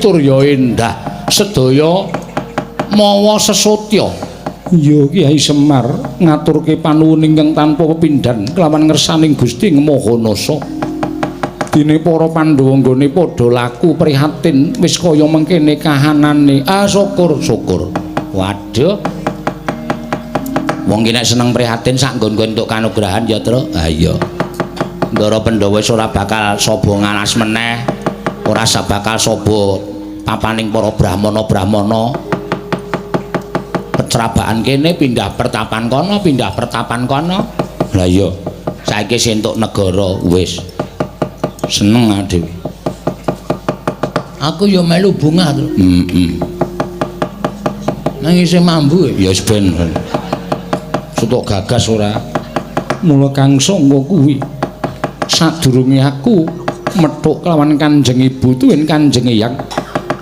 tur ya endah. Sedaya mawa sesotya. Iya Kyai Semar ngaturke panuwun ingkang tanpa pepindhan kelawan ngersaning Gusti Ing Maha Nasa. Dene para Pandhawa nggone padha laku prihatin wis kaya mengkene kahanane. Ah syukur syukur. Waduh. Wong ki nek seneng prihatin sak nggon-nggon entuk kanugrahan ya, Tru. Ha iya. Ndara Pandhawa wis ora bakal saba ngalas meneh. Ora bakal saba papaning para brahmana-brahmana. Pecrabaan kene pindah pertapan kono, pindah pertapan kono. Lah iya, saiki wis entuk negara wis. Seneng dhewe. Aku ya melu bungah, Tru. Heeh. Nang isih mambu ya wis ben. Sutuk gagas ora. Mula Kang Sangga kuwi sadurunge aku methuk kelawan Kanjeng Ibu tuwin Kanjeng Eyang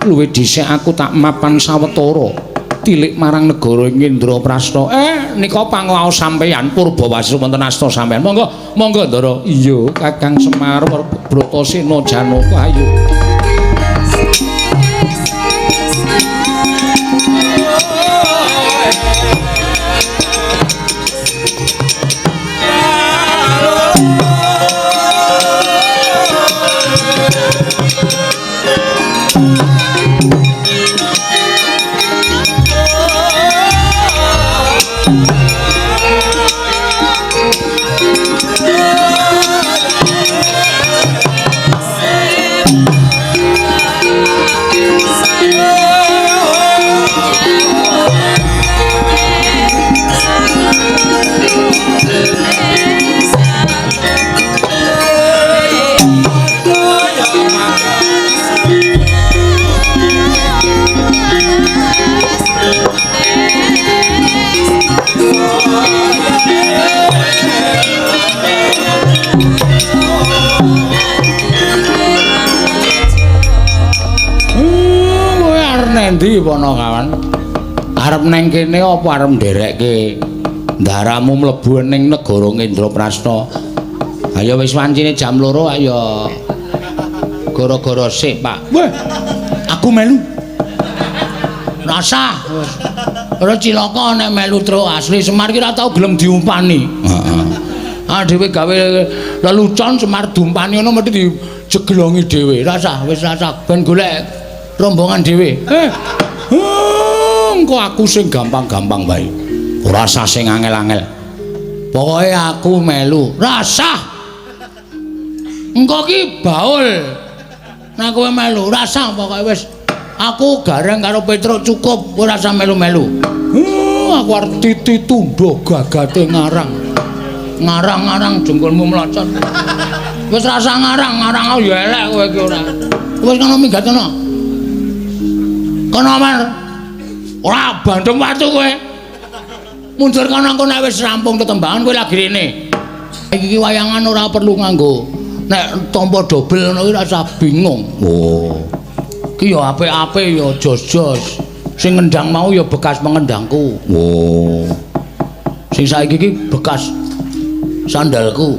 luwih dhisik aku tak mapan sawetara tilik marang negara Indraprasta. Nika pangaos sampeyan Purbawasi wonten asta sampeyan. Monggo, monggo Ndara. Iya, Kakang Semar Bratasena Janaka ayo. Endi Panakawan? Arep neng kene apa arep nderekke ndaramu mlebu ning negara Indraprasta? Ayo wis wancine jam 2 ayo. Gara-gara sik, Pak. Weh, aku melu. Rasah. Ora cilaka nek melu Tru, asli Semar ki ora tau gelem diumpani. Heeh. Ah dhewe gawe lelucon Semar diumpani ngono mesti dijeglongi dhewe. Rasah, wis rasah ben golek rombongan dhewe. Engko aku sing gampang-gampang wae. Ora usah sing angel-angel. Pokoke aku melu. Rasah. Engko ki baul. Nek kowe melu, rasah pokoke wis. Aku gareng karo Petruk cukup, ora usah melu-melu. Aku arep titi tundha gagate ngarang. Ngarang-ngarang jengkolmu mlocot. Wis rasah ngarang, ngarang ya elek kowe iki ora. Wis kono minggat kono. Kono Mar. Ora bandem watu kowe. Mundur kono engko nek wis rampung tetembangan kowe lagi rene. Iki wayangan ora perlu nganggo. Nek tampa dobel ngono kuwi rasah bingung. Oh. Ki ya apik-apik ya jos-jos. Sing ngendang mau ya bekas pengendangku. Oh. Sing saiki iki bekas sandalku.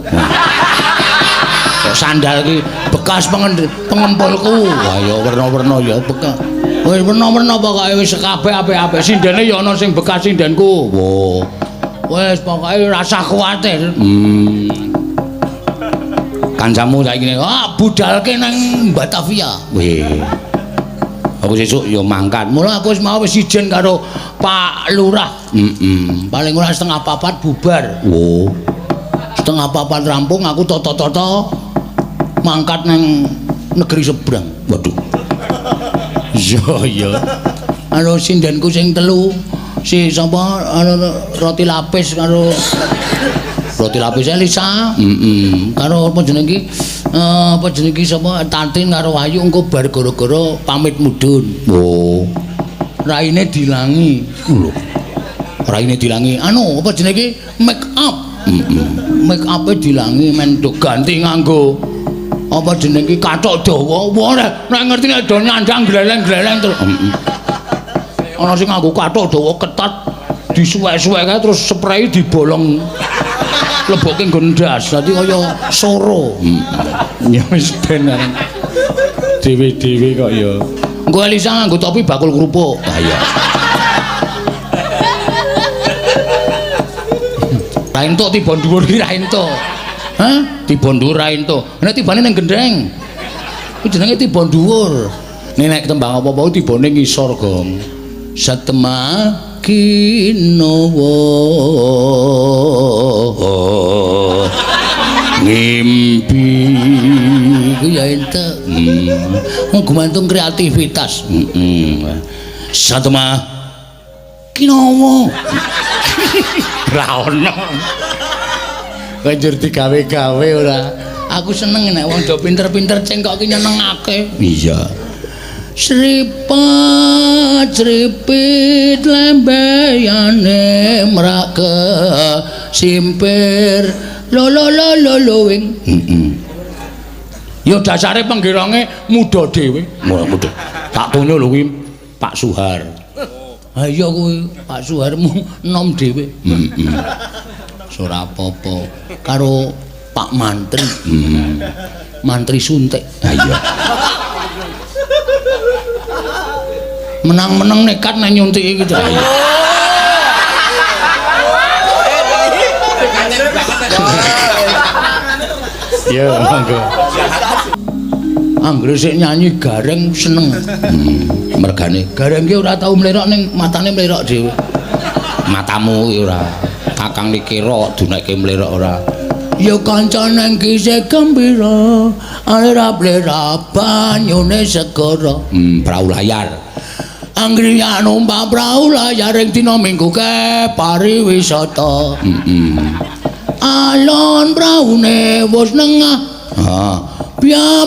Kok sandal iki bekas pengempulku. Wah ya werna-werna ya bekas. Wis werna-werna pokoke wis kabeh apik-apik. Sindene ya ana sing bekas sindenku. Oh. Wis pokoke rasah kuwatir. Kancamu saiki ah budalke nang Batavia. Wih. Aku sesuk ya mangkat. Mula aku wis mau wis izin karo Pak Lurah. Heeh. Paling ora 3:30 bubar. Oh. 3:30 rampung aku toto-toto mangkat nang negeri seberang. Waduh. Iya iya. Karo sindenku sing telu, si sapa roti lapis karo roti lapis Elisa. Heeh. Karo apa jeneng iki? Apa jeneng iki sapa Tatin karo Wahyu engko bar gara-gara pamit mudhun. Oh. Raine dilangi. Lho. Raine dilangi. Anu apa jeneng iki? Make up. Heeh. Make up-e dilangi men do ganti nganggo apa jeneng iki kathok dawa. Wah nek ngerti nek do nyandang gleleng-gleleng terus. Heeh. Ana sing nganggo kathok dawa ketat disuwek-suwek kae terus sprei dibolong lebokke nggon ndas. Dadi kaya soro. Ya wis ben dhewe-dhewe kok ya. Engko Elisa nganggo topi bakul kerupuk. Ha iya. Ra entuk tiba dhuwur iki ra entuk. Hah? Tiba dhuwur ra entuk. Nek tibane ning gendheng. Kuwi jenenge tiba dhuwur. Nek tembang apa-apa tibane ngisor, Gong. Satemah kinowo ngimpi ku ya entuk. Gumantung kreativitas. Satemah kinowo. Ra ono. Banjur digawe-gawe ora. Aku seneng nek wong do pinter-pinter cengkok ki nyenengake. Iya. Sripat sripit lembeyane mrake simpir lo lo lo lo lo wing. Ya dasare penggeronge muda dhewe. Muda. Tak tunyo lho kuwi Pak Suhar. Ha iya kuwi Pak Suharmu enom dhewe. Heeh. Ora apa-apa karo Pak Mantri. Mantri suntik. Ha iya. Menang-menang nekat nang nyuntiki iki to. Ya monggo. Anggere sik nyanyi gareng seneng. Mergane gareng ki ora tau mlerok ning matane mlerok dhewe. Matamu ki ora. Kakang dikira duneke mlerok ora. Ya kanca nang kisih gembira, ora mlerok banyune segara. Prau layar. Anggriya numpak prau layar ing dina Minggu ke pariwisata. Alon praune wis nengah. Ha.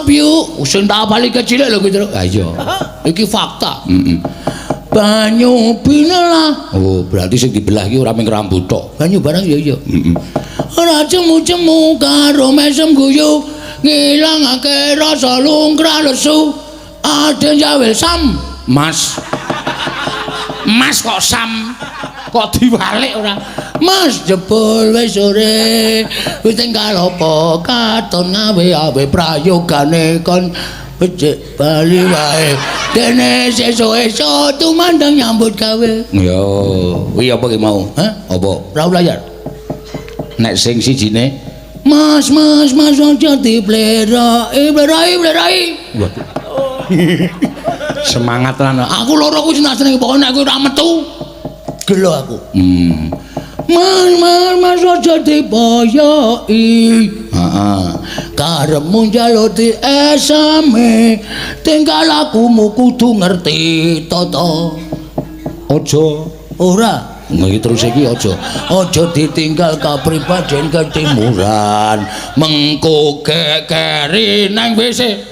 Piyu sing tak apali kecilik lho kuwi. Ha iya. Iki fakta. Banyu binelah. Oh, berarti sing dibelah iki ora mung rambut tok. Banyu barang ya iya. Ora jemu-jemu karo mesem guyu, ngilangake rasa lungkrah lesu. Ade jawil sam. Mas. Mas kok sam? Kok diwalik ora? Mas jebul wis sore, wis tinggal apa katon ngawe-awe prayogane kon becik bali wae. Dene sesuk-esuk tumandang nyambut gawe. Yo, kuwi apa ki mau? Hah? Apa? Prau layar. Nek sing sijine Mas mas mas aja dipleroki, pleroki, pleroki. Waduh. Semangat lan aku loro kuwi seneng pokoke nek kowe ora metu gelo aku. Mas mas mas aja diboyoki. Heeh. Karepmu njaluk diesame, tingkah lakumu kudu ngerti tata. Aja ora. Iki terus iki aja. Aja ditinggal kapribaden ketimuran. Mengko kekeri nang WC.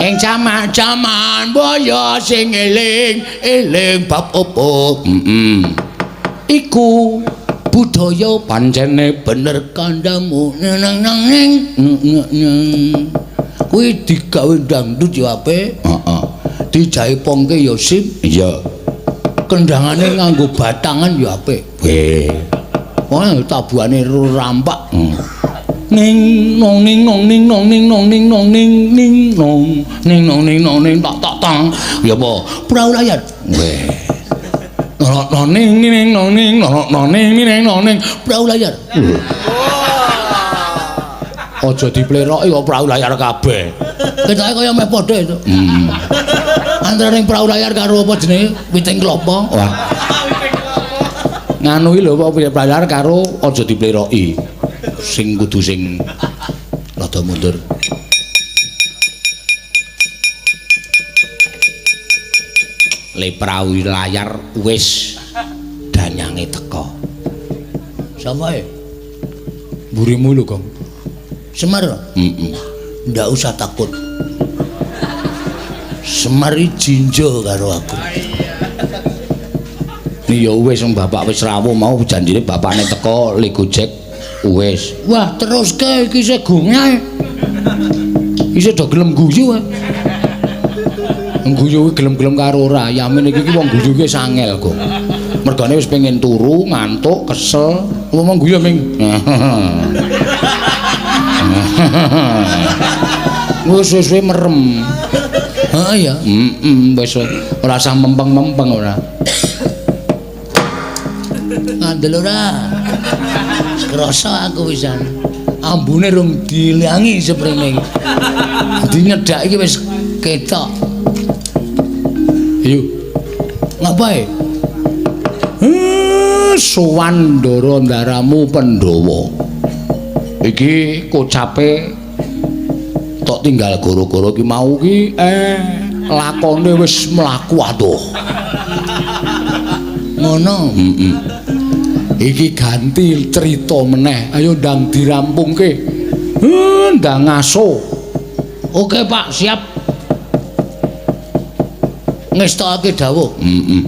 Ing jaman-jaman boyo sing eling, eling bab opo? Iku budaya pancene bener kandhamu nang nang ning. Kuwi digawe dangdut ya apik. Heeh. Dijaipongke ya sip. Iya. Kendangane nganggo batangan ya apik. Weh. Wah, tabuhane rampak. Ning nong ning nong ning nong ning nong ning nong ning ning nong ning nong ning nong ning tak tak tang. Ya apa? Prau layar. Weh. Nong ning ning nong ning nong ning ning nong ning prau layar. Aja dipleroki kok prau layar kabeh. Ketoke kaya meh padha itu. Antara ning prau layar karo apa jenenge? Witing klopo. Wah. Nganu iki lho apa prau layar karo aja dipleroki. Sing kudu sing rada mundur. Le prau layar wis danyange teka. Sapa e? Mburimu lho, Gong. Semar. Heeh. Ndak usah takut. Semar jinjo karo aku. Ya wis wong bapak wis rawuh mau janjine bapakne teko le Gojek wis. Wah, teruske iki isih gongae. Isih do gelem guyu ae. Guyu kuwi gelem-gelem karo ora. Yamin iki wong guyu ki wis angel kok. Mergane wis pengen turu, ngantuk, kesel, ngomong guyu ming. Wis suwe-suwe merem. Heeh ya. Heeh, wis ora usah mempeng-mempeng ora. Ngandel ora. Krasa aku pisan. Ambune rung dilangi seprene. Dinyedak iki wis ketok. Ayo. Ngapae? Sowan Ndara ndaramu Pandhawa. Iki kocape tok tinggal goro-goro ki mau ki lakone wis mlaku aduh. Ngono. Heeh. Iki ganti cerita meneh. Ayo ndang dirampungke. Ndang ngaso. Oke, Pak, siap. Ngestokake dawuh. Heeh.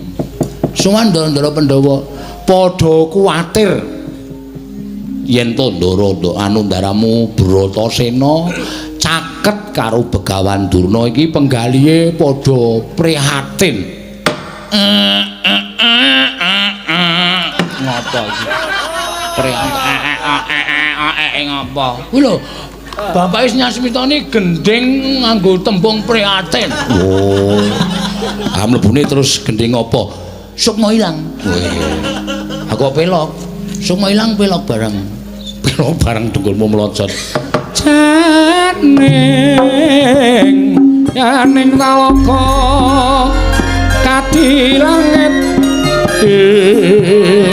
Sowan Ndara Pandhawa padha kuwatir yen to Ndara anu ndaramu Bratasena caket karo Begawan Durna iki penggalihe padha prihatin. Ngopo iki? Prihatin ngopo? Kuwi lho, bapake Nyasmitani gendhing nganggo tembung prihatin. Oh. Ah mlebune terus gendhing apa? Sukma ilang. Aku pelok. Sukma ilang pelok bareng. Pelok bareng dengkulmu melocot. Janing yaning talaga kadi langit ing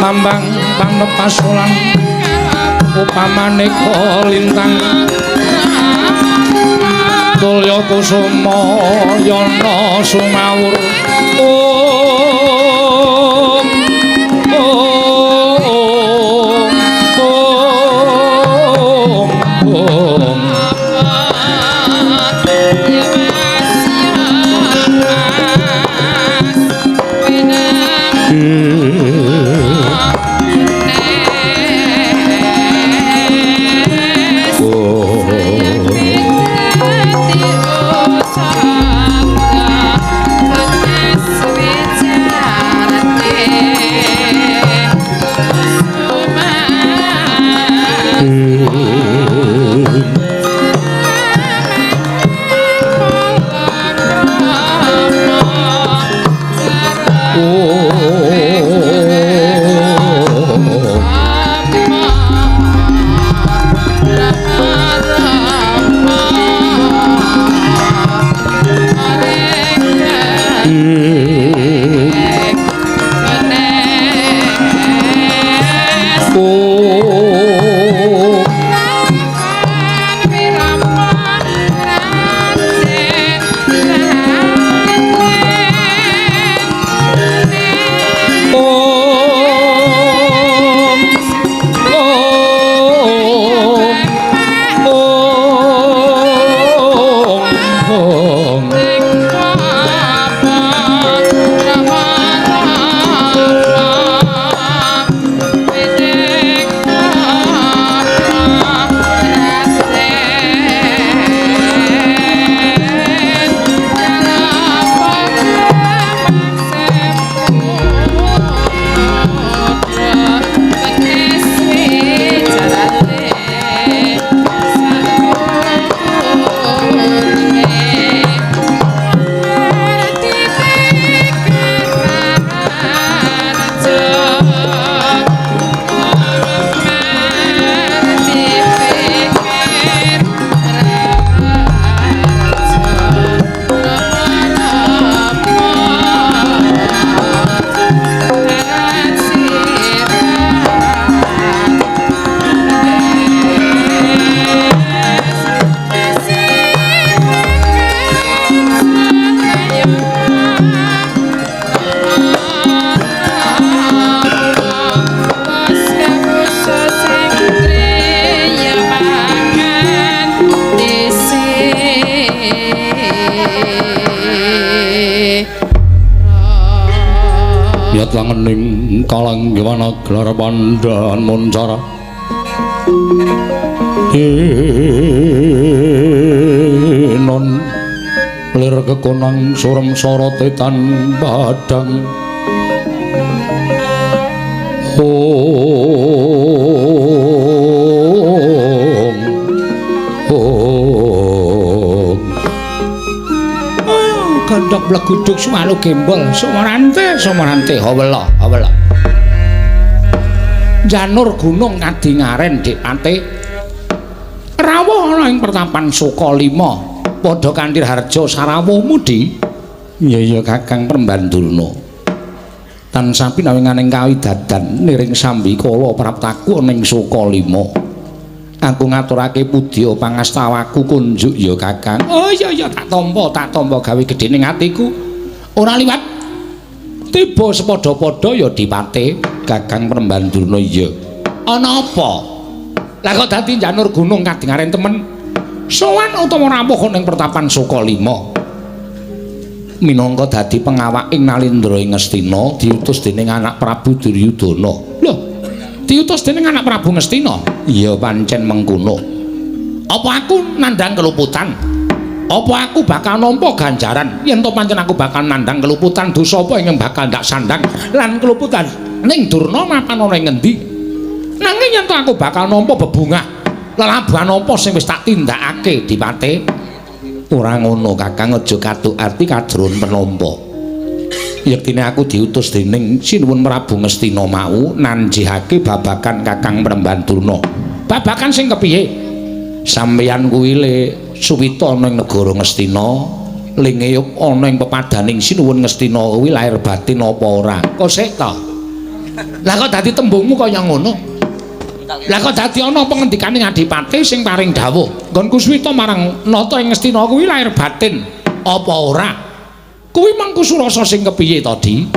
mambang panepasolan upamane lintang tulya kusuma yana sumawur om om om om. Yat langening kalanggiwana gelar pandhan muncara non Lir kekonang surem sorote tan padang. Ong ong. Oh, gandhok bleguduk sumalu gembol sumarante sumarante hawela hawela. Janur gunung kadingaren Dipate rawuh ana ing pertapan Sukalima padha kanthi harja sarawuhmu Di. Iya iya Kakang Premban Durna. Tansah pinawinganing kawidadan niring sambikala praptaku ana ing Sukalima. Aku ngaturake pudya pangastawaku kunjuk ya Kakang. Oh iya iya tak tampa gawe gedhe ning atiku. Ora liwat tiba sepadha-padha ya Dipate Kakang Premban Durna. Iya. Ana apa? Lah kok dadi janur gunung kadingaren temen? Sowan utawa rawuh ning pertapan Sukalima. Minangka dadi pengawak ing Nalindra ing Ngastina diutus dening anak Prabu Duryudana. Lho, diutus dening anak Prabu Ngastina? Iya pancen mengkono. Apa aku nandhang keluputan? Apa aku bakal nampa ganjaran? Yen to pancen aku bakal nandhang keluputan, dosa apa ingkang bakal ndak sandhang lan keluputan ning Durna mapan ana ing ngendi? Nanging yen to aku bakal nampa bebungah lelabuhan apa sing wis tak tindakake Dipate? Ora ngono Kakang, aja katuk ati kadron penampa. Yektine aku diutus dening Sinuwun Prabu Ngastina mau nanjihake babagan Kakang Premban Durna. Babagan sing kepiye? Sampeyan kuwi le suwita ana ing negara Ngastina, le ngeyup ana ing pepadaning Sinuwun Ngastina kuwi lahir batin apa ora? Kok sik ta? Lah kok dadi tembungmu kaya ngono? Lah kok dadi ana pengendikane Adipati sing paring dawuh nggonku suwita marang nata ing Ngastina kuwi lahir batin apa ora? Kuwi mangku surasa sing kepiye to, Di?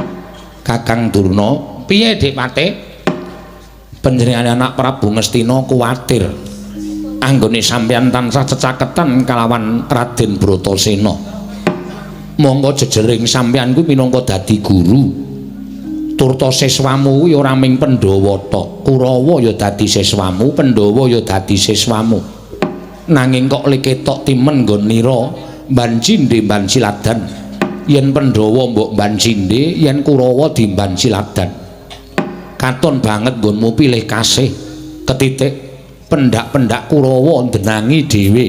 Kakang Durna, piye Dipate? Panjenengane anak Prabu Ngastina kuwatir anggone sampeyan tansah cecaketan kalawan Raden Bratasena. Monggo jejering sampeyan kuwi minangka dadi guru. Turta siswamu kuwi ora ming Pandhawa tok, Kurawa ya dadi siswamu, Pandhawa ya dadi siswamu. Nanging kok le ketok timen nggon nira mban cindhe mban siladan. Yen Pandhawa mbok mban cindhe, yen Kurawa dimban siladan. Katon banget nggonmu pilih kasih ketitik pendak-pendak Kurawa ndenangi dhewe.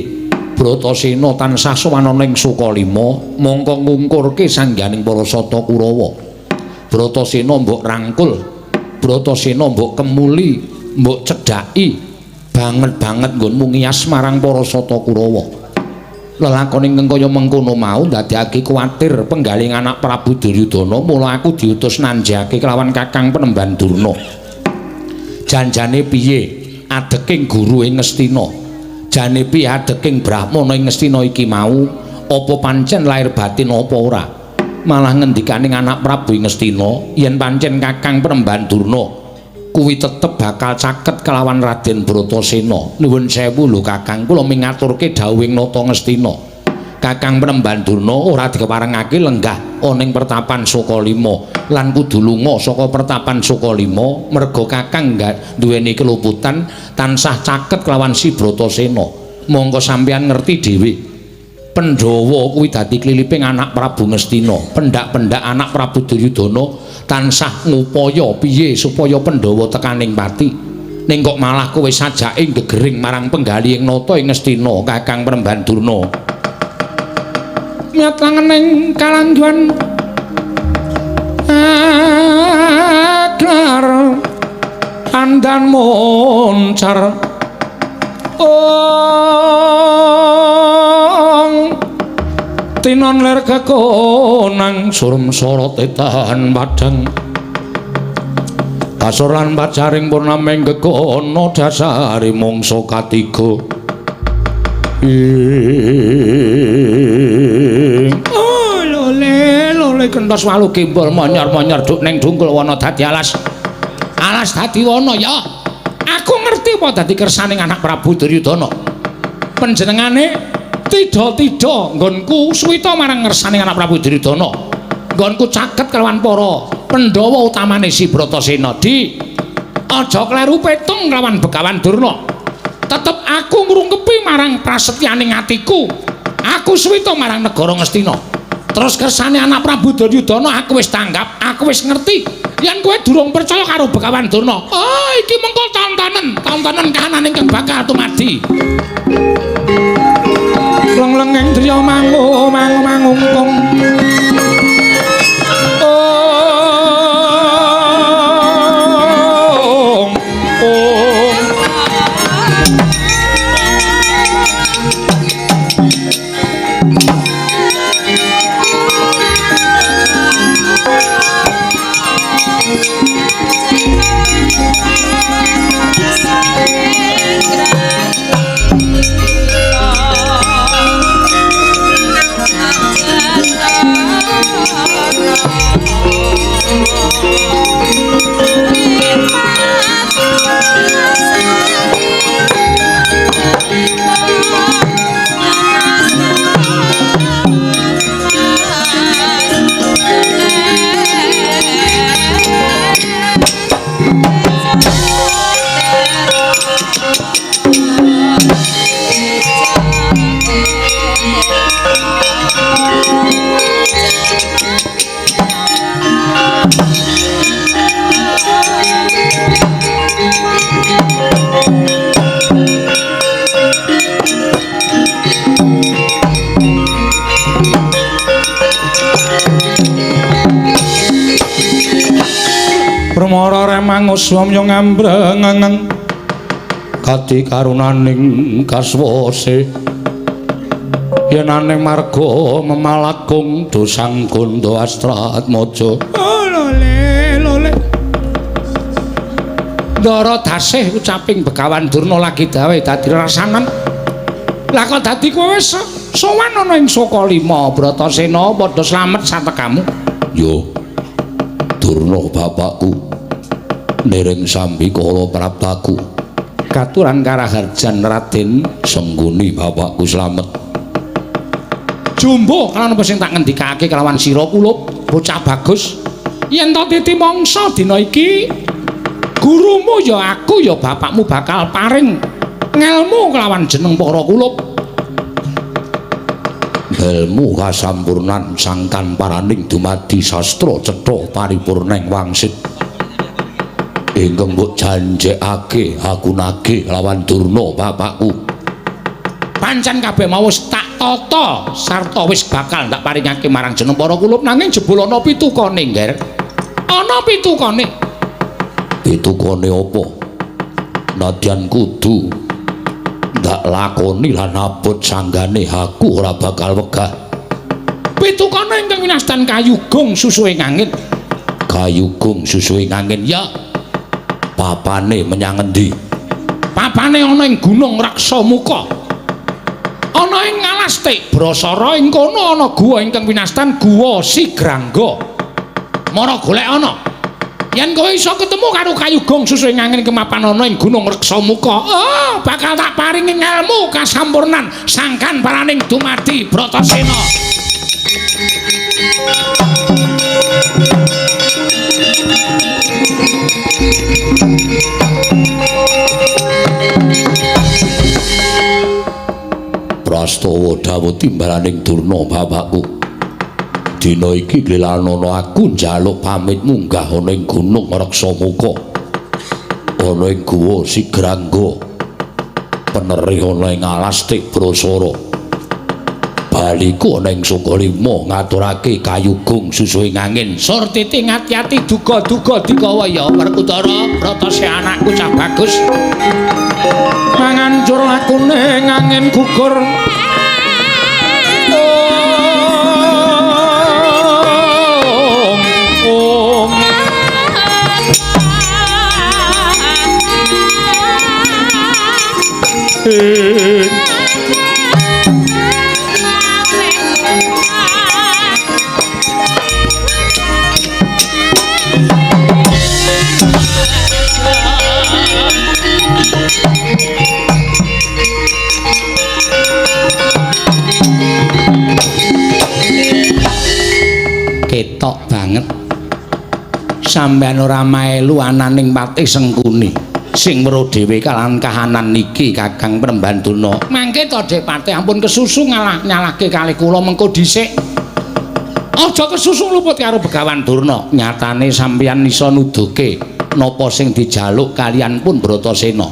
Bratasena tansah sowan ana ing Sukalima mongko ngungkurke sangganing para sata Kurawa. Bratasena mbok rangkul, Bratasena mbok kemuli, mbok cedhaki banget-banget nggonmu ngiyas marang para sata Kurawa. Lelakon ingkang kaya mengkono mau ndadekake kuwatir penggaling anak Prabu Duryudana, mula aku diutus nanjake kelawan Kakang Penemban Durna. Janjane piye adeking guru ing Ngastina? Jane piye adeking brahmana ing Ngastina iki mau? Apa pancen lahir batin apa ora? Malah ngendikane anak Prabu Ngastina yen pancen Kakang Penemban Durna kuwi tetep bakal caket kelawan Raden Bratasena. Nuwun sewu lho Kakang, kula mingaturke dawuhing Nata Ngastina. Kakang Penemban Durna ora dikeparengake lenggah ana ing pertapan Sukalima lan kudu lunga saka pertapan Sukalima merga Kakang duweni keluputan tansah caket kelawan si Bratasena. Monggo sampeyan ngerti dhewe. Pandhawa kuwi dadi kliliping anak Prabu Ngastina. Pendak-pendak anak Prabu Duryudana tansah ngupaya piye supaya Pandhawa tekaning pati. Ning kok malah kowe sajake gegering marang penggalih ing nata ing Ngastina, Kakang Penemban Durna. Miat langening kalangguhan aklar andan moncar ong tinon ler kekonang surem sorote tahan padang kasur lan pacaring purnaming gegono dasare mangsa katiga. Oh lole lole kentos walu gembol monyor-monyor duk ning dungkul wana dadi alas. Alas dadi wana ya. Aku ngerti apa dadi kersaning anak Prabu Duryudana. Panjenengane tidha-tidha nggonku suwita marang ngersaning anak Prabu Duryudana. Nggonku caket kelawan para Pandhawa utamane si Bratasena. Di aja kleru petung kelawan Begawan Durna. Tetep aku ngrungkepi marang prasetyaning atiku. Aku suwita marang negara Ngastina. Terus kersane anak Prabu Duryudana aku wis tanggap, aku wis ngerti yen kowe durung percaya karo Begawan Durna. Oh, iki mengko tontonan, tontonan kahanan ingkang bakal tumadi. Leng-lenging driya mangu mangu mangungkung. Ong ong. Permara remangus wamya ngambrengeng kadi karunaning kaswase yen ane marga memalakung dosang gondo astratmaja. Oh lole lole. Ndara dasih ucaping Begawan Durna lagi dawe dadi rasanan. Lah kok dadi kowe wis sowan ana ing Sukalima Bratasena padha slamet satekamu. Yo Durna bapakku niring sambi kala praptaku katuran karaharjan Raden Sengguni bapakku slamet. Jumbo kalawan apa sing tak ngendikake kelawan sira kulup bocah bagus yen to titi mangsa dina iki gurumu ya aku ya bapakmu bakal paring ngelmu kelawan jeneng para kulup. Ilmu kasampurnan sangkan paraning dumadi sastra cetha paripurning wangsit ingkang mbok janjekake aku nagih lawan Durna bapakku. Pancen kabeh mau wis tak tata sarta wis bakal ndak paringake marang jeneng para kulup nanging jebul ana pitukane, Ngger. Ana pitukane. Pitukane apa? Nadyan kudu ndak lakoni lan abot sanggane aku ora bakal wegah. Pitukane ingkang winastan kayugung susuhe ngangin. Kayugung susuhe ngangin ya. Papane menyang endi? Papane ana ing Gunung Raksamuka. Ana ing alas Tik Brasara ing kono ana guwa ingkang winastan Guwa Sigrangga. Mara golek ana. Yen kowe iso ketemu karo kayugung susuhe ngangin kemapan ana ing Gunung Reksamuka, oh, bakal tak paringi ngelmu kasampurnan sangkan paraning dumadi Bratasena. Prastawa dawuh timbalaning Durna bapakku. Dina iki lilanana aku njaluk pamit munggah ana ing Gunung Reksamuka. Ana ing Guwa Sigrangga. Penerih ana ing alas Tik Brasara. Baliku ana ing Sukalima ngaturake kayugung susuhe ngangin. Surtiti ngati-ati duga-duga digawa ya Werkudara Bratasena anakku cah bagus. Mangancur lakune ngangin gugur. Om om. Ketok banget sampeyan ora melu ananing Patih Sengkuni. Sing weruh dhewe kalan kahanan niki Kakang Penemban Durna. Mangke to Dipati ampun kesusu ngalah nyalahke kalih kula mengko dhisik. Aja kesusu luput karo Begawan Durna. Nyatane sampeyan iso nuduhke napa sing dijaluk kalian pun Bratasena.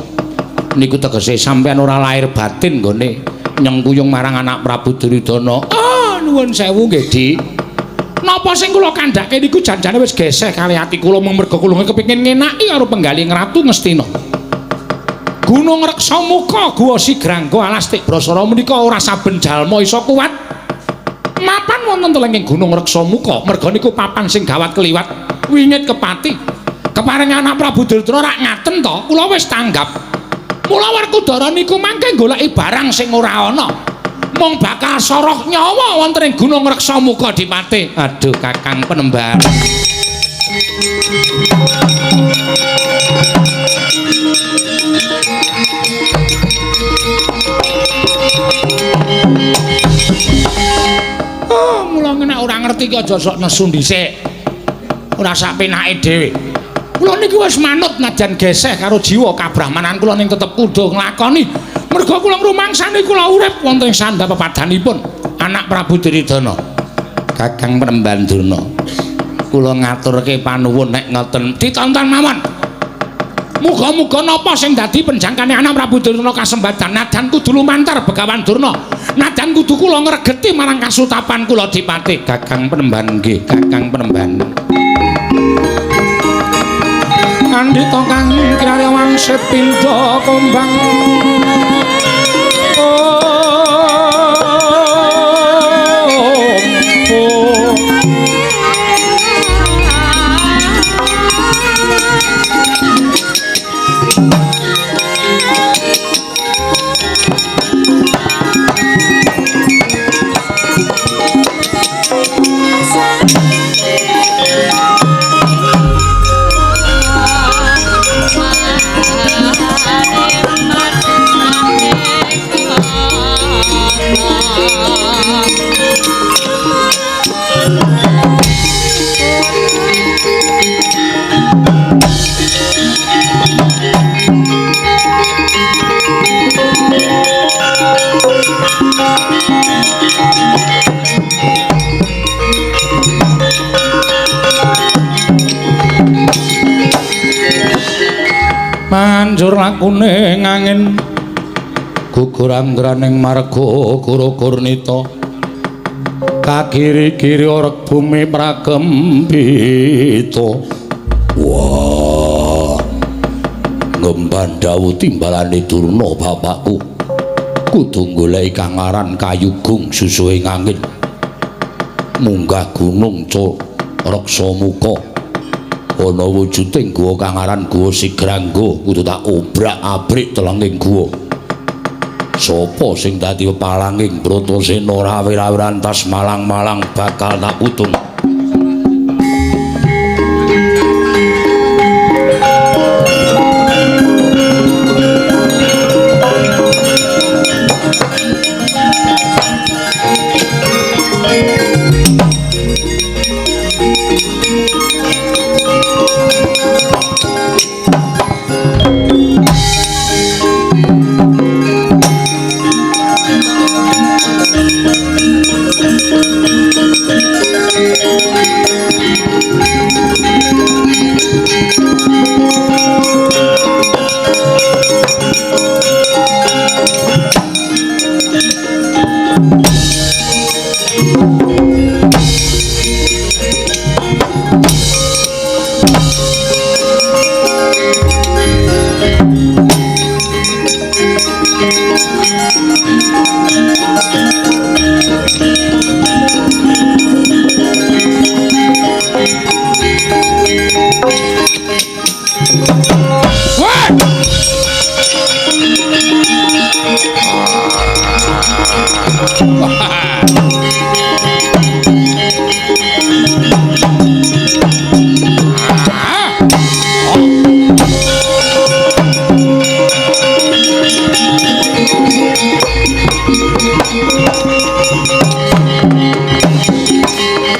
Niku tegese sampeyan ora lahir batin nggone nyengkuyung marang anak Prabu Duryudana. Ah, nuwun sewu nggih, Dik. Napa sing kula kandhake niku janjane wis geseh kali ati kula mung merga kula kepengin ngenaki karo penggalih Ratu Ngastina. Gunung Reksamuka, Guwa Sigrangga, Alas Tibrasara menika ora saben jalma iso kuat mapan wonten telenging Gunung Reksamuka. Merga niku papan sing gawat keliwat wingit kepati. Keparing anak Prabu Duryudana rak ngaten to, kula wis tanggap. Mula Werkudara niku mangke goleki barang sing ora ana. Mung bakal soroh nyawa wonten ing Gunung Reksamuka Dipati. Aduh Kakang Penemban. Oh, mula nek ora ngerti ki aja sok nesu dhisik. Ora sak penake dhewe. Kula niki wis manut najan geseh karo jiwa kabrahmanan kula ning tetep kudu nglakoni. Merga kula ngrumangsani kula urip wonten ing sandhap pepadhanipun anak Prabu Duryudana. Kakang Penemban Durna, kula ngaturke panuwun nek ngoten ditonton mawon. Muga-muga napa sing dadi penjangkane anak Prabu Duryudana kasembadan najan kudu lumantar Begawan Durna. Najan kudu kula ngregeti marang kasutapan kula Dipati. Kakang Penemban nggih, Kakang Penemban. Andhita kang kinarya sepindha kembang. Manjur lakune ngangin gugur anggraning marga Guru Gurnita kakiri-kiri orek bumi pragempita. Wah, ngemban dawuh timbalane Durna bapakku kudu goleki kang aran Kayugung susuhe ngangin munggah gunung Reksamuka ana wujuding guwa kang aran Guwa Sigrangga kudu tak obrak-abrik telenging guwa. Sapa sing dadi pepalanging Bratasena rawe-rawe rantas malang-malang bakal tak utung.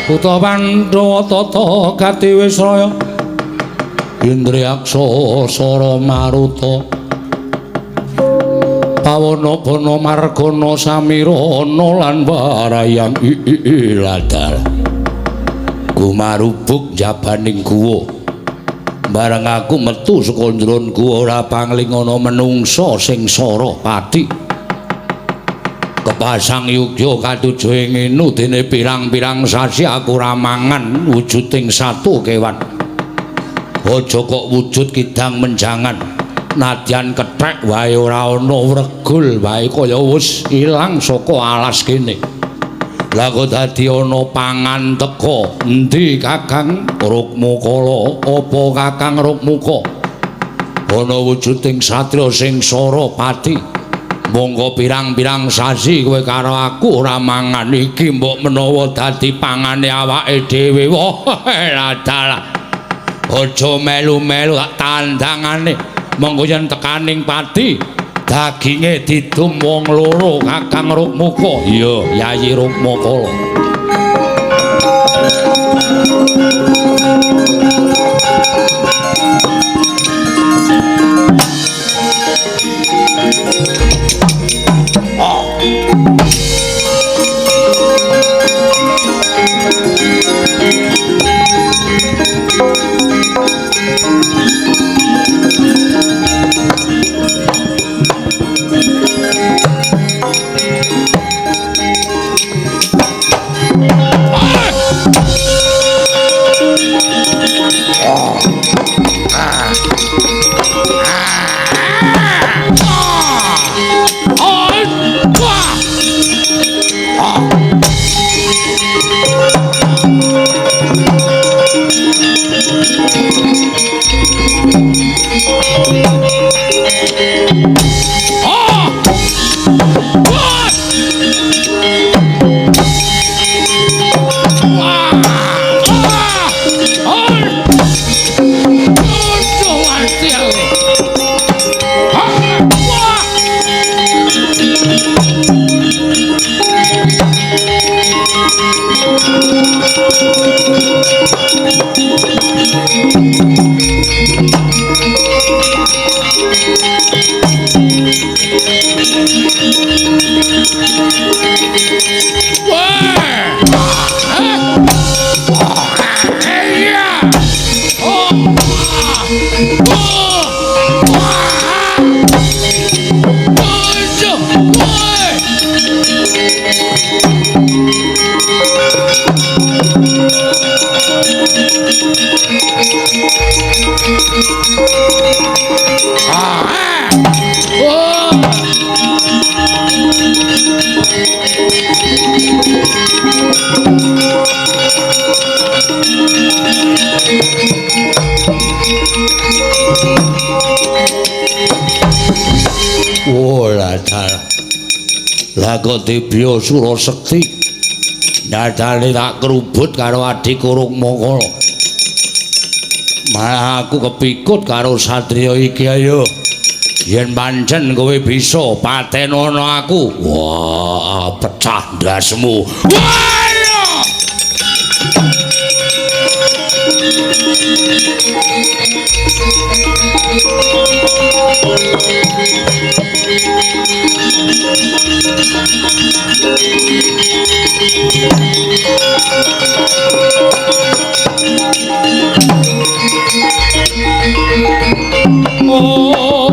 Buta Pandhawa tata gati wis raya. Indriyaksa Sara Maruta Pawana Bana Margana Samirana lan Warayang ladal gumarubuk jabaning guwa. Bareng aku metu saka njron guwa ora pangling ana menungsa sing sara pati. Kepasang yugya katuju ing inu dene pirang-pirang sasi aku ora mangan wujuding satu kewan. Aja kok wujud kidang menjangan. Nadyan kethek wae ora ana wregul wae kaya wis ilang saka alas kene. Lah kok dadi ana pangan teka. Endi Kakang Rukmakala? Apa Kakang Rukmaka? Ana wujuding satriya sing sara pati. Monggo pirang-pirang sasi kowe karo aku ora mangan iki mbok menawa dadi pangane awake dhewe. Wah, dalah. Aja melu-melu tak tandangane. Monggo yen tekaning pati daginge didum wong loro Kakang Rukmaka. Iya, Yayi Rukmakala. Lah kok dibya Surasekti nyatane tak krubut karo adhiku Rukmakala. Malah aku kepikut karo satriya iki. Ayo yen pancen kowe bisa patenono aku. Wah, pecah ndasmu. Wah! Oh,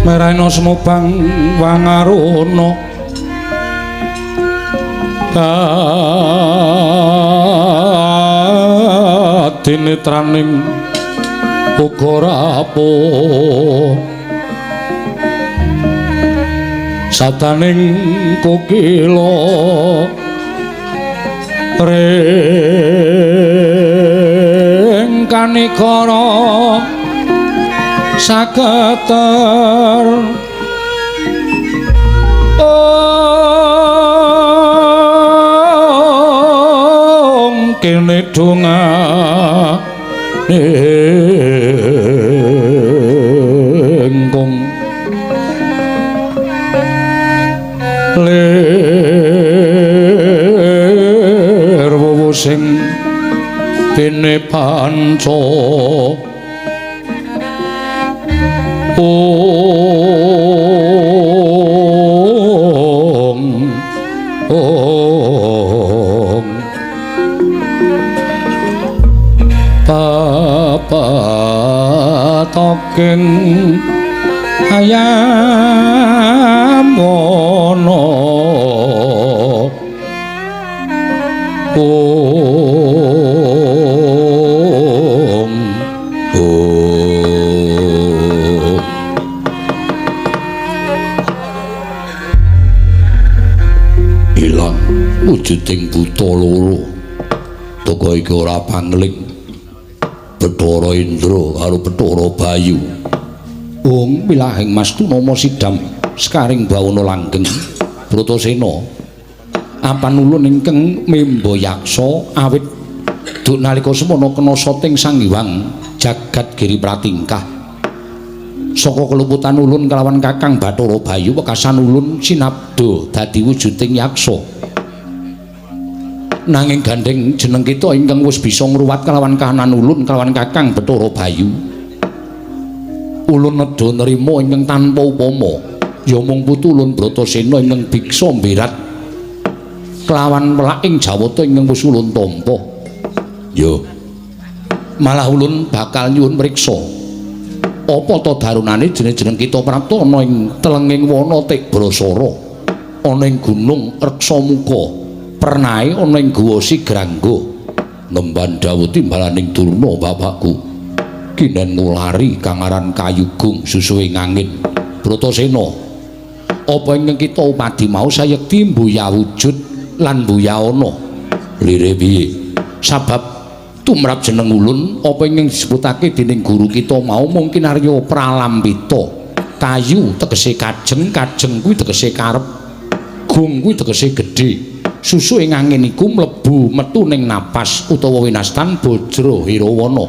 Meraina semubang wangaruna adinetraning uga rapuh sadaning kokila ring kanikara saketer ong kene donga ingkung lir wuwu sing dene panca ong ong papatoking ayam wana ong ong ilang wujuding buta loro toko iki ora pangling Bathara Indra karo Bathara Bayu. Ung wilahing Mas Tunama sidam sekaring bawana langgeng Bratasena apan ulun ingkang memba yaksa awit duk nalika semana kena soting Sang Hyang Jagat Giri Pratingkah saka keluputan ulun kelawan Kakang Bathara Bayu wekasan ulun sinabda dadi wujuding yaksa. Nanging gandeng jeneng kita ingkang wis bisa ngruwat kelawan kahanan ulun kelawan Kakang Bathara Bayu, ulun nedha nrima ingkang tanpa upama ya mung putu ulun Bratasena ingkang biksa mbirat kelawan welaking jawata ingkang wis ulun tampa. Ya malah ulun bakal nyuwun mriksa apa ta darunane jeneng-jeneng kita prapta ana ing telenging wana Tikbrasara, ana ing gunung Reksamuka, pernahe ana ing guwa Sigrangga. Nemban dawuh timbalaning Durna bapakku kinen ngulari kang aran Kayugung susuhe ngangin. Bratasena, apa ingkang kita upadi mau sayekti mbuya wujud lan mbuya ana lire piye? Sabab tumrap jeneng ulun apa ingkang disebutake dening guru kita mau mungkin arya pralampita. Kayu tegese kajeng, kajeng kuwi tegese karep, gung kuwi tegese gedhe. Susu ing angin iku mlebu metu ning napas utawa winastan Bajra Hirawana.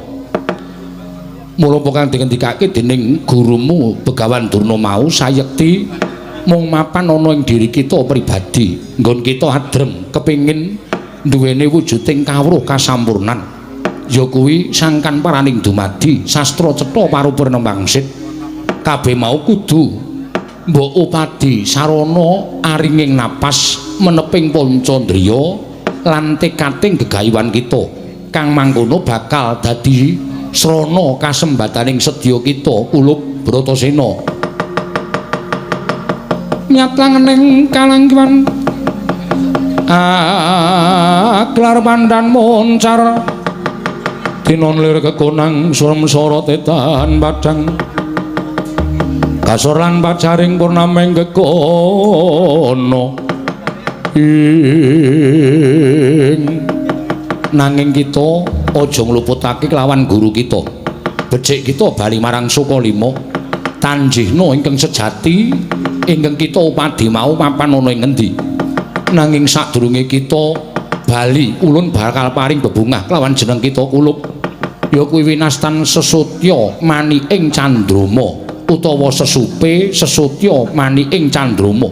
Mula apa kang dingendikake dening gurumu Begawan Durna mau sayekti mung mapan ana ing diri kita pribadi. Nggon kita adrem kepengin duwene wujuding kawruh kasampurnan. Ya kuwi sangkan paraning dumadi sastra cetha parupurna wangsit. Kabeh mau kudu mbok upadi sarana aringing napas meneping pancandriya lan tekating gegayuhan kita kang mangkono bakal dadi srana kasembataning sedya kita kulup Bratasena. Nyatlangening kalangkiwan aklar pandan moncar tinon lir kekonang surem sorot edan padang kasor lan pacaring purnameng kekono ing. Nanging kita aja ngluputake kelawan guru kita. Becik kita bali marang Sukalima, tanjihna ingkang sejati ingkang kita upadi mau papan ana ing ngendi. Nanging sadurunge kita bali, ulun bakal paring bebungah kelawan jeneng kita kulup ya kuwi winastan sesutya maniking candrama utawa sesupe sesutya maniking candrama.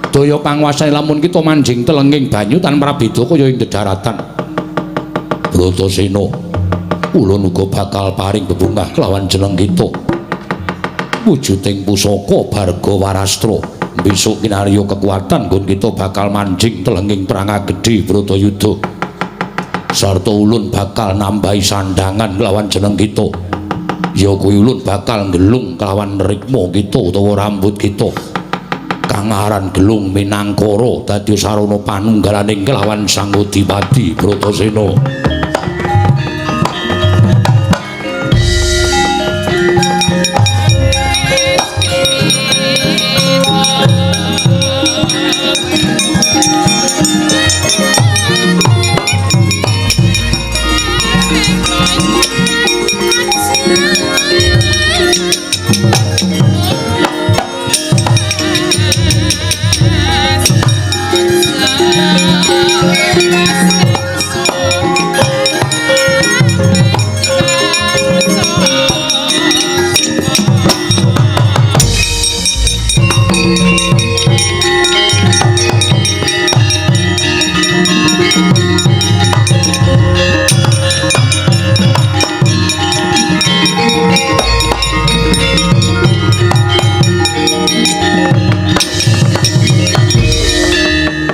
Daya panguwasane lamun kita manjing telenging banyu tanpa prabeda kaya ing dedaratan. Bratasena, ulun uga bakal paring bebungah kelawan jeneng kita wujuding pusaka Barga Warastra. Besok kinarya kekuatan nggon kita bakal manjing telenging perang gedhe Bratayuda. Sarta ulun bakal nambahi sandangan kelawan jeneng kita. Ya kuwi ulun bakal nggelung kelawan rikma kita utawa rambut kita. Kang aran gelung minangkara dadi sarana panunggalaning kelawan Sang Adipati Bratasena.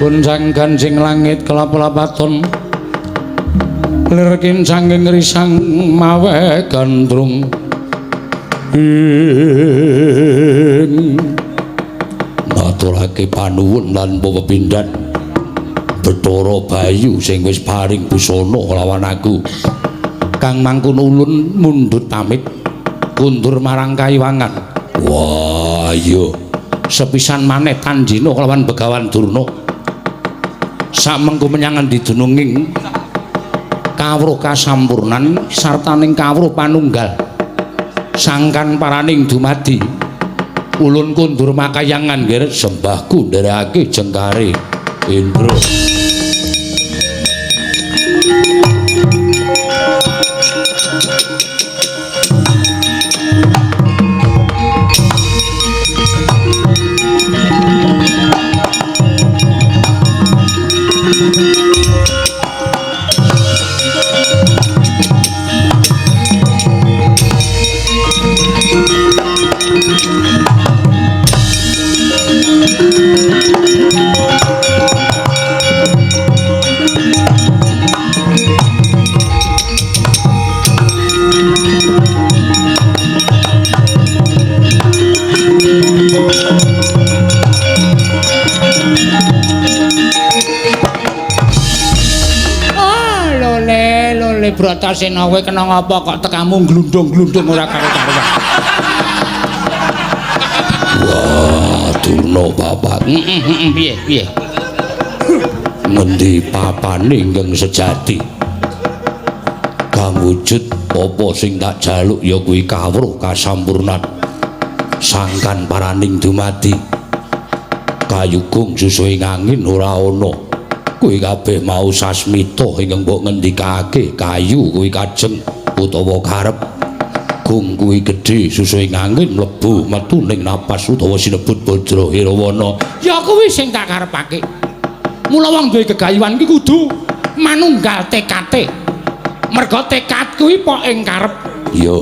Gonjang ganjing langit kelap-lapaton lir kincanging risang mawe gandrung ing ngaturake panuwun lan pepindhan Bathara Bayu sing wis paring busana kelawan aku. Kang mangkono ulun mundhut pamit kundur marang kayiwangan. Wah iya, sepisan maneh tanjina kelawan Begawan Durna. Samengko menyang endi dununging kawruh kasampurnan sartaning kawruh panunggal sangkan paraning dumadi ulun kundur makayangan nggih sembahku nderekake jengkare Indra. Bratasena kowe kena ngapa kok tekamu glundung-glundung ora karo-karuan. Wah, Durna bapak. Heeh, piye piye? Ngendi papane ingkang sejati? Kang wujud apa sing tak jaluk ya kuwi kawruh kasampurnan. Sangkan paraning dumadi. Kayugung susuhing angin ora ana. Kuwi kabeh mau sasmita ingkang mbok ngendikake kayu kuwi kajeng utawa karep gung kuwi gedhe susuhing angin mlebu metu ning napas utawa sinebut Bajra Hirawana. Ya kuwi sing tak karepake. Mula wong duwe gegayuhan iki kudu manunggal tekate. Merga tekad kuwi pok ing karep. Iya.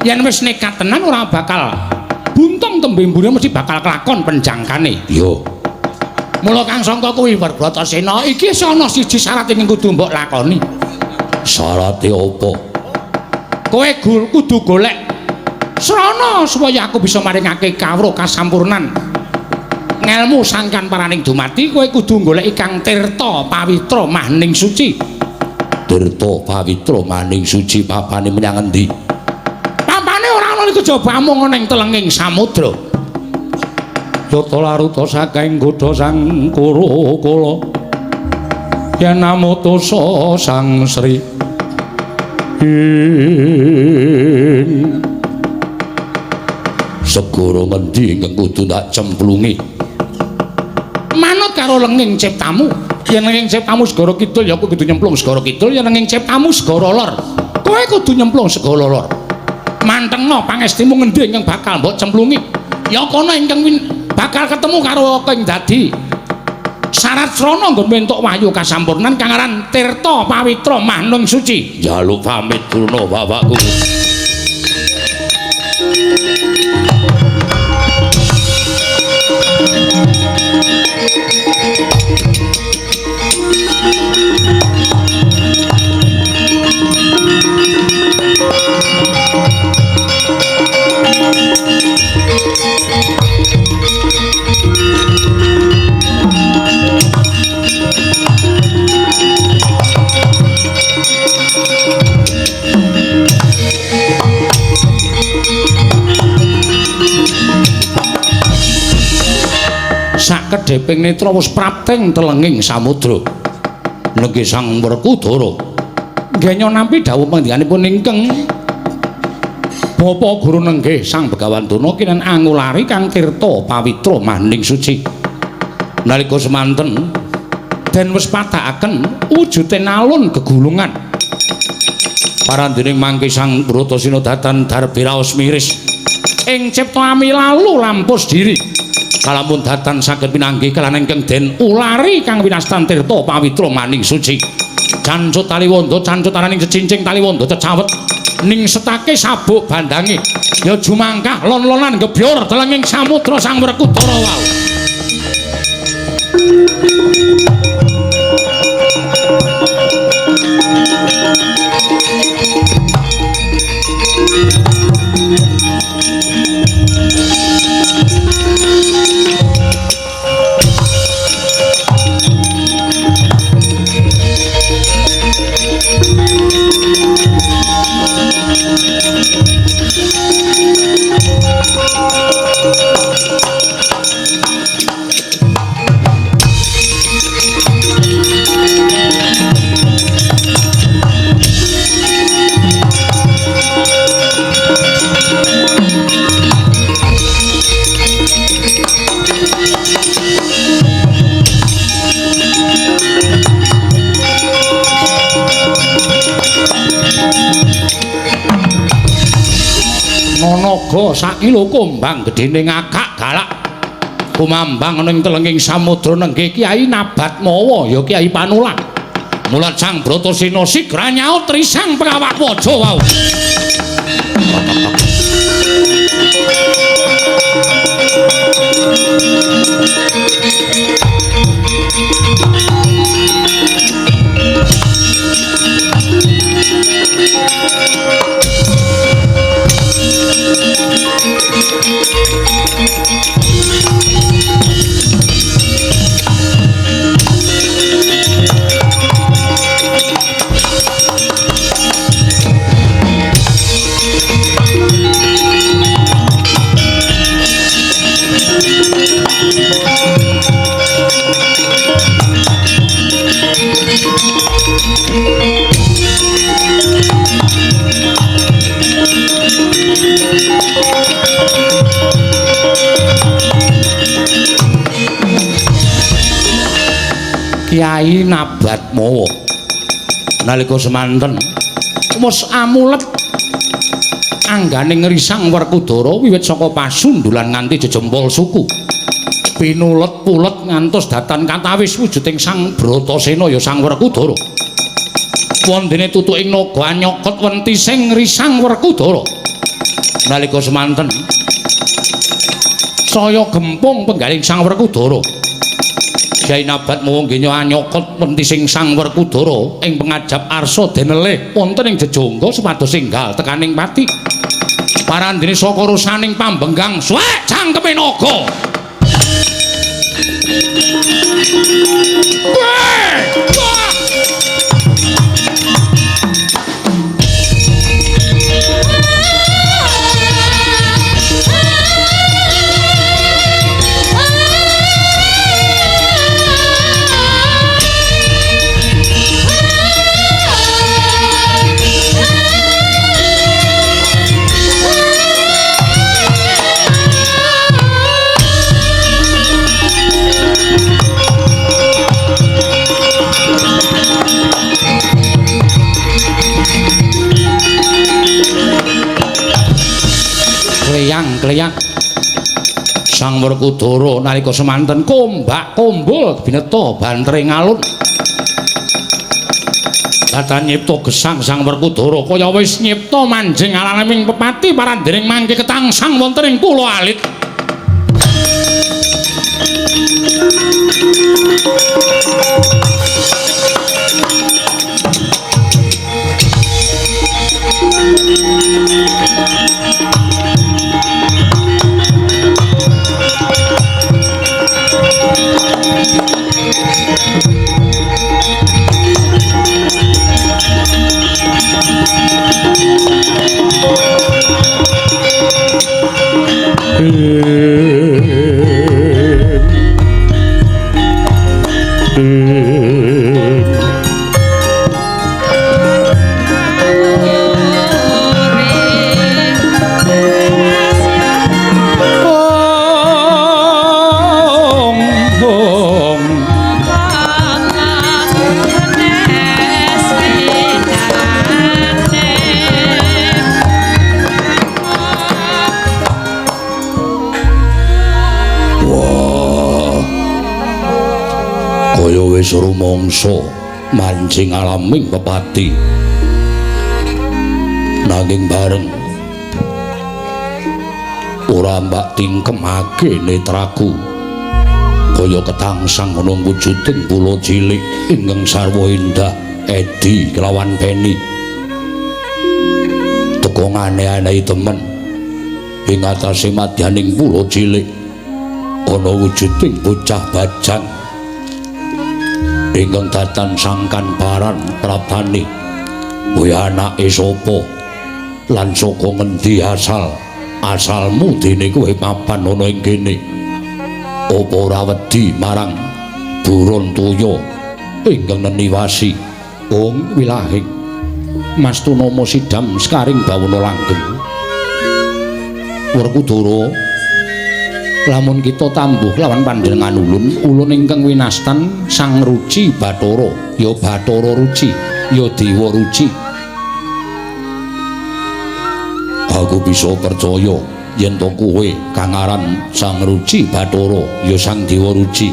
Yen wis nekat tenan ora bakal buntung tembe mburi mesti bakal kelakon penjangkane. Iya. Mula kang sangka kuwi Bratasena iki wis ana siji syarat ingkang kudu mbok lakoni. Syarate apa? Kowe kudu golek srana supaya aku bisa maringake kawruh kasampurnan ngelmu sangkan paraning dumadi. Kowe kudu golek kang tirta pawitra mahning suci. Tirta pawitra mahning suci papane menyang endi? Papane ora ana iku jaba amung ana ing telenging samudra. Yata laruta saking godha sang Kuru-kula yen amutusa sang Sri ing segara ngendi ingkang kudu tak cemplungi manut karo lenging ciptamu. Yen lenging ciptamu segara kidul ya kowe kudu nyemplung segara kidul, yen lenging ciptamu segara lor kowe kudu nyemplung segara lor. Mantengno pangestimu ngendi ingkang bakal mbok cemplungi ya kono ingkang bakal ketemu karo apa ing dadi syarat srana nggon entuk wahyu kasampurnan kang aran tirta pawitra mahnung suci. Njaluk pamit Durna bapakku. Sakedheping netra wis prapteng telenging samudra. Nenggih Sang Werkudara nggenya nampi dawuh panjenenganipun ingkang Bapak Guru nenggih Sang Begawan Durna kinen angulari kang tirta pawitra maning suci. Nalika semanten den wis padhakaken wujude alun gegulungan. Parandening mangke Sang Bratasena datan darbe raos miris ing cipta ami lalu lampus diri. Kalamun datan saged pinanggih kelan ingkang den ulari kang winastan tirta pawitra maning suci. Cancut taliwondo cancut araning cecincing taliwondo cecawet ning setake sabuk bandange ya jumangkah lon-lonan gebyur telenging samudra Sang Werkudara wau. Naga sakilo kumbang gedene ngakak galak kumambang ana ing telenging samudra nenggih Kyai Nabat Mawa ya Kyai Panulang. Mulat Sang Bratasena sigra nyaut risang pengawak waja wau. Kyai Nabat Mawa nalika semanten wis amulet anggane ngrisang Werkudara wiwit saka pasundulan nganti jejempol suku pinulet-pulet ngantos datan katawis wujuding Sang Bratasena ya Sang Werkudara. Wondene tutuking naga nyokot wentising ngrisang Werkudara. Nalika semanten saya gempung penggaling Sang Werkudara. Kyai Nabat Mawa nggenya anyokot wentising Sang Werkudara ing pengajap arsa denelih wonten ing jejangga supados enggal tekaning pati. Parandene saka rusaning pambenggang suwek cangkeme naga. Kleyang-kleyang Sang Werkudara nalika semanten kombak kombul bineta bantere ngalun. Datan nyipta gesang Sang Werkudara kaya wis nyipta manjing alaming pepati parandening mangke ketangsang wonten ing pulo alit. Wis rumangsa manjing alaming pepati. Nanging bareng ora mbak tingkemake netraku kaya ketangsang ana wujuding pulo cilik ingkang sarwa indah edi kelawan peni. Teka ngane-anehi temen ing atase madyaning pulo cilik ana wujuding bocah bajang ingkang datan sangkan paran prabane. Kuwi anake sapa lan saka ngendi asal asalmu dene kowe papan ana ing kene? Apa ora wedi marang buron toya ingkang neniwasi ong wilahing mastunama sidam sekaring bawana langgeng? Werkudara, lamun kita tambuh lawan panjenengan ulun, ulun ingkang winastan Sang Ruci Bathara, ya Bathara Ruci, ya Dewa Ruci. Aku bisa percaya yen to kowe kang aran Sang Ruci Bathara, ya Sang Dewa Ruci.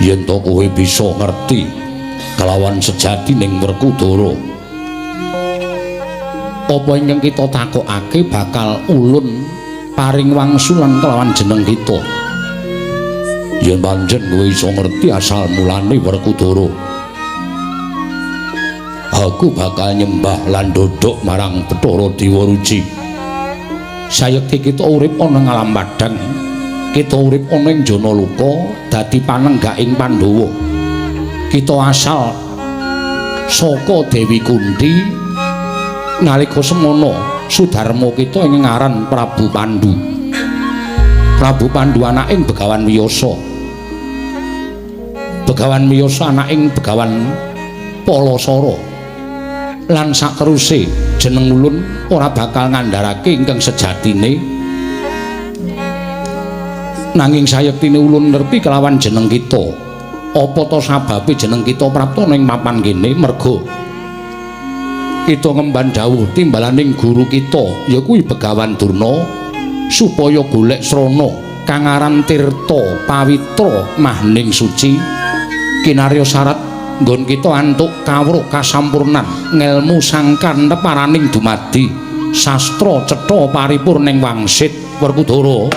Yen to kowe bisa ngerti kelawan sejatining Werkudara, apa ingkang kita takokake bakal ulun paring wangsulan kelawan jeneng kita. Yen pancen kowe iso ngerti asal mulane Werkudara, aku bakal nyembah lan dodok marang Bathara Dewa Ruci. Sayekti kita urip ana ing alam padhang, kita urip ana ing Janaloka dadi panenggaking Pandhawa. Kita asal saka Dewi Kunti. Nalika semana sudarma kita ing ngaran Prabu Pandu. Prabu Pandu anaking Begawan Wiyasa. Begawan Wiyasa anaking Begawan Palasara. Lan sateruse jeneng ulun ora bakal ngandharake ingkang sejatine. Nanging sayektine ulun ngerti kelawan jeneng kita. Apa ta sababe jeneng kita prapta ning papan kene? Merga kita ngemban dawuh timbalaning guru kita ya kuwi Begawan Durna supaya golek srana kang aran Tirta Pawitra Mahning Suci kinarya syarat nggon kita antuk kawruh kasampurnan ngelmu sangkan teparaning dumadi sastra cetha paripurning wangsit. Werkudara,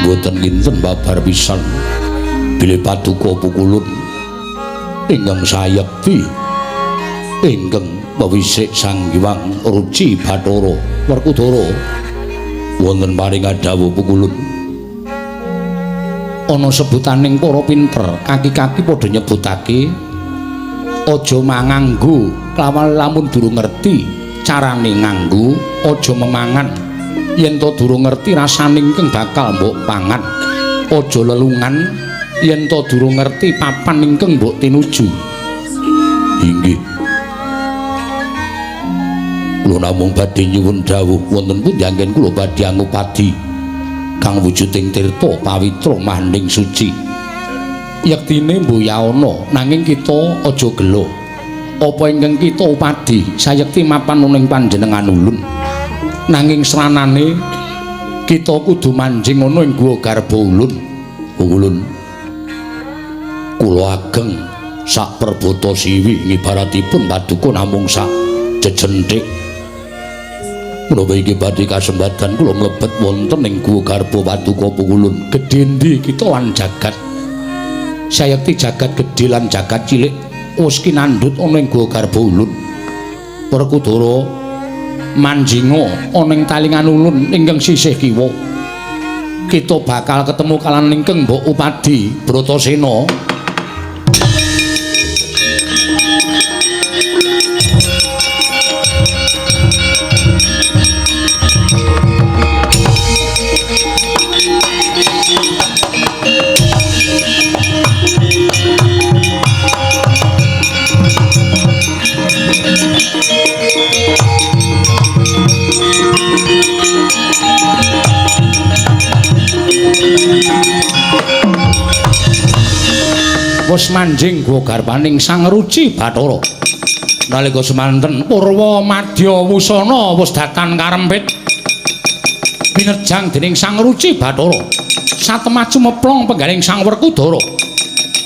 mboten kinten babar pisan bilih paduka pukulun ingkang sayekti ingkang pewisik Sang Hyang Ruci Bathara. Werkudara, wonten paring dawuh pukulun ana sebutaning para pinter kaki-kaki padha nyebutake aja manganggo kelawan lamun durung ngerti carane nganggo, aja memangan yen to durung ngerti rasane ingkang bakal mbok pangan, aja lelungan yen to durung ngerti papan ingkang mbok tinuju. Inggih, kula namung badhe nyuwun dawuh wonten pundi anggen kula badhe angupadi kang wujuding tirta pawitra mahning suci. Yektine mboyaana nanging kita aja gelo. Apa ingkang kita upadi sayekti mapan ning panjenengan ulun. Nanging sranane kita kudu manjing ana ing guwa garba ulun. Ulun kula ageng sak perbata siwi ngibaratipun paduka namung sak jejenthik. Menawa iki badhe kasempatan kula mlebet wonten ing guwa garba paduka pukulun. Gedhe endi kita lan jagat? Sayekti jagat gedhe lan jagat cilik wis kinandhut ana ing guwa garba ulun. Werkudara manjinga ana ing talingan ulun ingkang sisih kiwa. Kita bakal ketemu kalan ingkang mbok upadi Bratasena. Manjing gua garbaning Sang Ruci Bathara. Nalika semanten Purwa Madya Wusana wis datan karempit pinerjang dening Sang Ruci Bathara. Satemah cumeplong penggaling Sang Werkudara.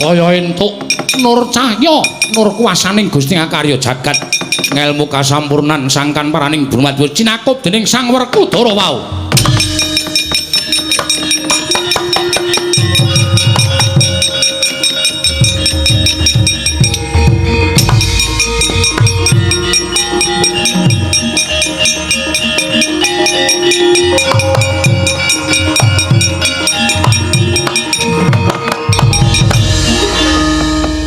Kaya entuk nur cahya, nur kuwasaning Gusti Ngakarya jagat. Ngelmu kasampurnan sangkan paraning Brumadya cinakup dening Sang Werkudara wau.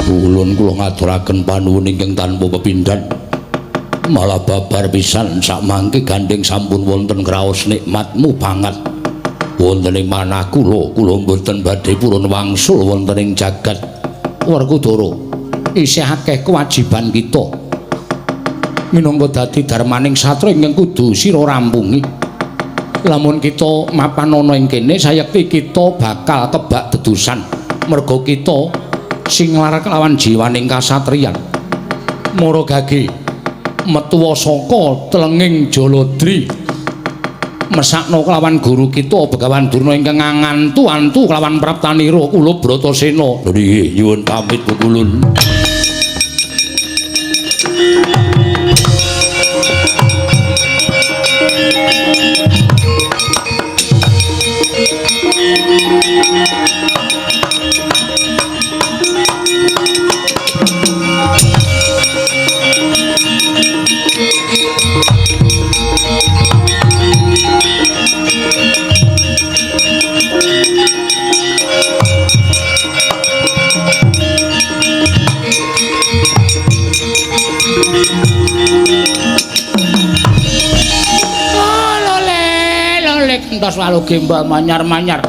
Ulun kula ngaturaken panuwun ingkang tanpa pepindhan. Malah babar pisan sakmangke gandheng sampun wonten kraos nikmatmu banget. Wonten ing manah kula, kula mboten badhe purun wangsul wonten ing jagat. Werkudara, isih akeh kewajiban kita. Minangka dadi darmaning satra ingkang kudu sira rampungi. Lamun kita mapan ana ing kene sayekti kita bakal kebak dedusan. Merga kita sing nglarak lawan jiwaning kasatriyan. Mara gage metuwa saka tlenging Jaladri. Mesakno kelawan guru kita Begawan Durna ingkang ngantu-antu kelawan praptanira kula Bratasena. Nggih, nyuwun pamit Pukulun. Entos walu gembal manyar-manyar.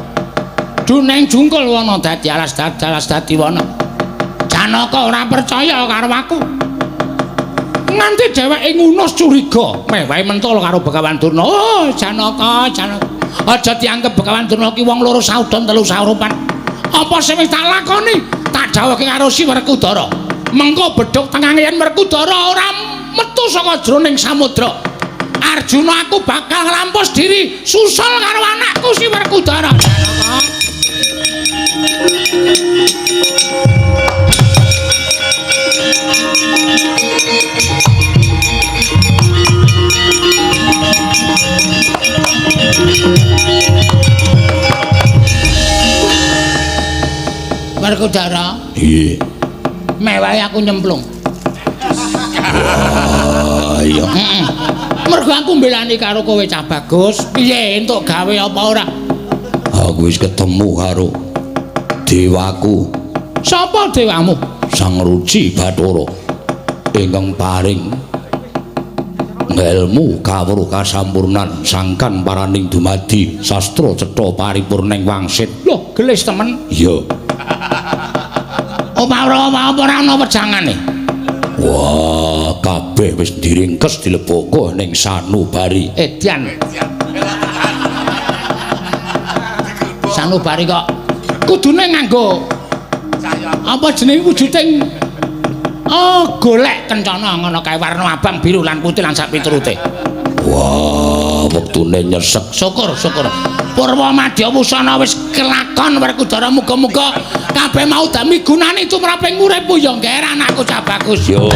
Duneng jungkul wana dadi alas dadi wana. Janaka ora percaya karo aku. Nganti dheweke ngunus curiga, meh wae mentol karo Begawan Durna. Oh, Janaka, Janaka. Aja dianggep Begawan Durna ki wong loro saudon telu saurupan. Apa sing wis tak lakoni, tak dhawuhke karo si Werkudara. Mengko bedhug tengah yen Werkudara ora metu saka jroning samudra. Arjuna aku bakal nglampus diri susul karo anakku si Werkudara. Werkudara. Iya. Mewahi aku nyemplung. Wah, iya. Mergo aku mbelani karo kowe cah bagus, piye entuk gawe apa ora? Aku wis ketemu karo dewaku. Sapa dewamu? Sang Ruci Bathara ingkang paring ngelmu kawruh kasampurnan sangkan paraning dumadi sastra cetha paripurning wangsit. Loh, gelis temen. Iya. Ora ora ora ana wejangane. Wah, kabeh wis diringkes dileboko ning sanubari. Edian. Sanubari kok kudune nganggo apa jenenge wujuding oh golek kencana ngono kae warna abang biru lan putih lan sak piturute. Wah, wektune nyesek. Syukur, syukur. Purwa Madya Wusana wis kelakon Werkudara, muga-muga kabeh mau dami gunane tumraping uripmu ya ngger anakku cah bagus. Yo.